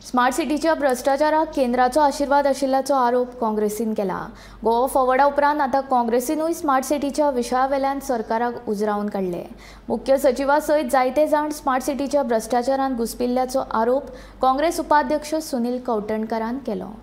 Smart सिटीच्या भ्रष्टाचाराक केंद्राचो आशीर्वाद आशिल्ल्याचो आरोप काँग्रेसीन केला। गोवा फॉरवर्डा उपरांत आतां काँग्रेसीनूय स्मार्ट सिटीच्या विशयावेल्यान सरकाराक उजरावन काडले। मुख्य सचिवा सयत जायते जाण स्मार्ट सिटीच्या भ्रष्टाचारान घुसपिल्ल्याचो आरोप काँग्रेस उपाध्यक्ष सुनील कवठणकरान केलो।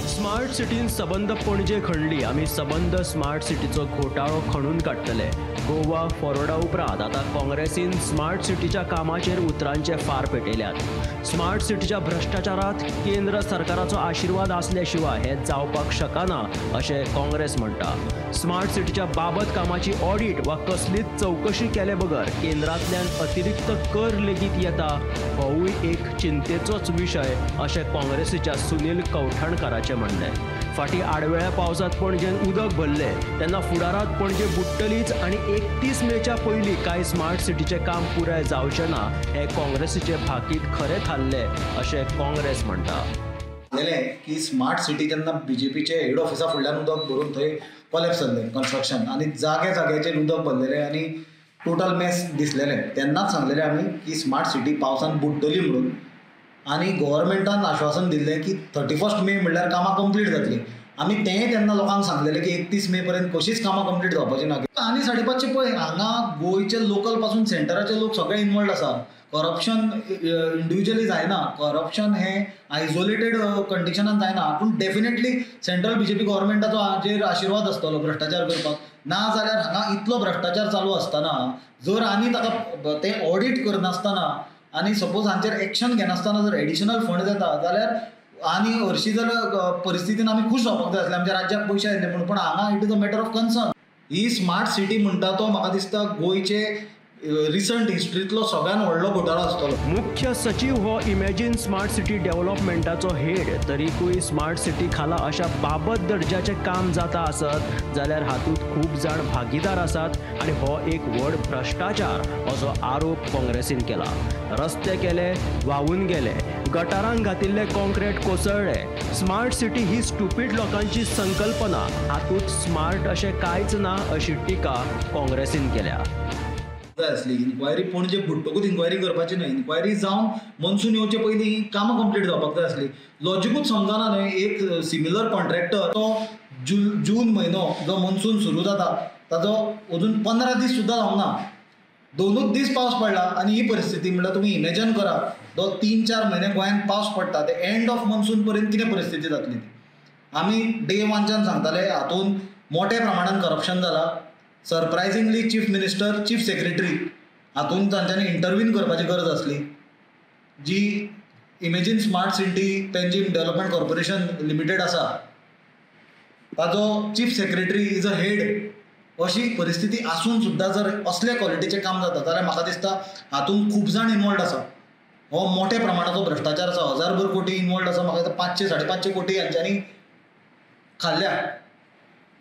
स्मार्ट सिटीन सबंद पणजे खणली, आमी सबंद स्मार्ट सिटीचो घोटाळो खणून काडटले। गोवा फॉरवर्डा उपरांत आतां काँग्रेसीन स्मार्ट सिटीच्या कामाचेर उतरांचे फार पेटयल्यात। स्मार्ट सिटीच्या भ्रष्टाचारात केंद्र सरकाराचो आशिर्वाद आसल्या शिवाय हे जावपाक शकना अशें काँग्रेस म्हणटा। स्मार्ट सिटीच्या बाबत कामाची ऑडिट वा कसलीच चवकशी केले बगर केंद्रांतल्यान अतिरिक्त कर लेगीत येता होवूय एक चिंतेचोच विशय अशें काँग्रेसीच्या सुनील कवठणकराचें म्हणणें। फाटीं आडवेळ्या पावसांत पणजेन उदक भरलें तेन्ना फुडारांत पणजे बुडटलीच आनी 31 मेच्या पयलीं कांय स्मार्ट सिटीचें काम पुराय जावचें ना हें काँग्रेसीचें भाकीत खरें थारलें अशें काँग्रेस म्हणटा। की स्मार्ट सिटी जेन्ना बीजेपीचे हेड ऑफिसा फुडल्यान उदक भरून थंय कोलॅप्स जाल्लें कन्स्ट्रक्शन आनी जागे जाग्याचेर उदक भरलेलें आनी टोटल मेस दिसलेलें, तेन्नाच सांगलेलें आमी की स्मार्ट सिटी पावसान बुडटली म्हणून आनी गव्हर्मेंटान आश्वासन दिल्लें की 31 मे म्हणल्यार कामां कंप्लीट जातलीं। आमी तेंय तेन्ना लोकांक सांगलेलें की 31 मे पर्यंत कशीच कामां कंप्लीट जावपाची ना। आनी 550 पळय हांगा गोंयचे लोकल पासून सेंटराचे लोक सगळे इनवॉल्ड आसा। करप्शन इंडिविज्युअली जायना, करप्शन हें आयसोलेटेड कंडिशनान जायना, पूण डेफिनेटली सेंट्रल बीजेपी गव्हर्मेंटाचो हाजेर आशिर्वाद आसतलो भ्रष्टाचार करपाक। ना जाल्यार हांगा इतलो भ्रष्टाचार चालू आसतना जर आनी ताका ते ऑडिट करनासतना आनी सपोज हांचेर एक्शन घेनासतना जर एडिशनल फंड येता जाल्यार आनी हरशीं जर परिस्थितीन आमी खूश जावपाक जाय आसलें आमच्या राज्याक पयशे आयले म्हणून, पण हांगा it is a matter of concern. He smart city म्हणटा तो म्हाका दिसता गोंयचे रिसंट हिस्ट्रींतलो सगळ्यात व्हडलो घोटाळो आसतलो। मुख्य सचिव हो इमॅजिन स्मार्ट सिटी डेव्हलपमेंटाचो हेड, तरीकूय स्मार्ट सिटी खाला अशा बाबत दर्जाचें काम जाता आसत जाल्यार हातूंत खूब जाण भागीदार आसात आनी हो एक व्हड भ्रष्टाचार असो आरोप काँग्रेसीन केला। रस्ते केले व्हांवून गेले, गटारांक घातिल्ले कॉन्क्रीट कोसळ्ळे। स्मार्ट सिटी ही स्टुपीड लोकांची संकल्पना, हातूंत स्मार्ट अशें कांयच ना अशी टिका काँग्रेसीन केल्या। जाय आसली इन्क्वायरी पणजे बुडटकूच इन्क्वायरी करपाची न्हय, इन्क्वायरी जावन मनसून येवचे पयलीं ही कामां कंप्लीट जावपाक जाय आसली। लॉजिकूच समजना न्हय, एक सिमिलर कॉन्ट्रॅक्टर तो जून म्हयनो जो मनसून सुरू जाता ताजो अजून 15 दीस सुद्दां जावंक ना, 2 दीस पावस पडला आनी ही परिस्थिती। म्हणल्यार तुमी इमेजन करा जो 3-4 म्हयने गोंयांत पावस पडटा ते एंड ऑफ मनसून पर्यंत कितें परिस्थिती जातली ती। आमी डे वनच्यान सांगताले हातूंत मोठ्या प्रमाणान करप्शन जाला। Surprisingly chief minister chief secretary हातूंत तांच्यांनी इंटरवीन करपाची गरज आसली। जी Imagine smart city Panjim development corporation limited आसा ताजो chief secretary is a head अशी परिस्थिती आसून सुद्दां जर असले क्वॉलिटीचें काम जाता जाल्यार म्हाका दिसता हातूंत खूब जाण इनवॉल्ड आसा। हो मोठ्या प्रमाणाचो भ्रष्टाचार आसा, 1000 कोटी इनवॉल्ड आसा, म्हाका दिसता 500-550 कोटी हांच्यांनी खाल्ल्या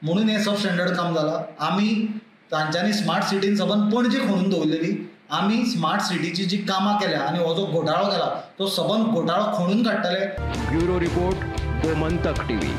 म्हणून हें सब स्टँडर्ड काम जालां। आमी तांच्यांनी स्मार्ट सिटीन सबंद पणजे खणून दवरलेली, आमी स्मार्ट सिटीची जी कामां केल्या आनी हो जो घोटाळो केला तो सबंद घोटाळो खणून काडटले। Bureau report, Gomantak TV.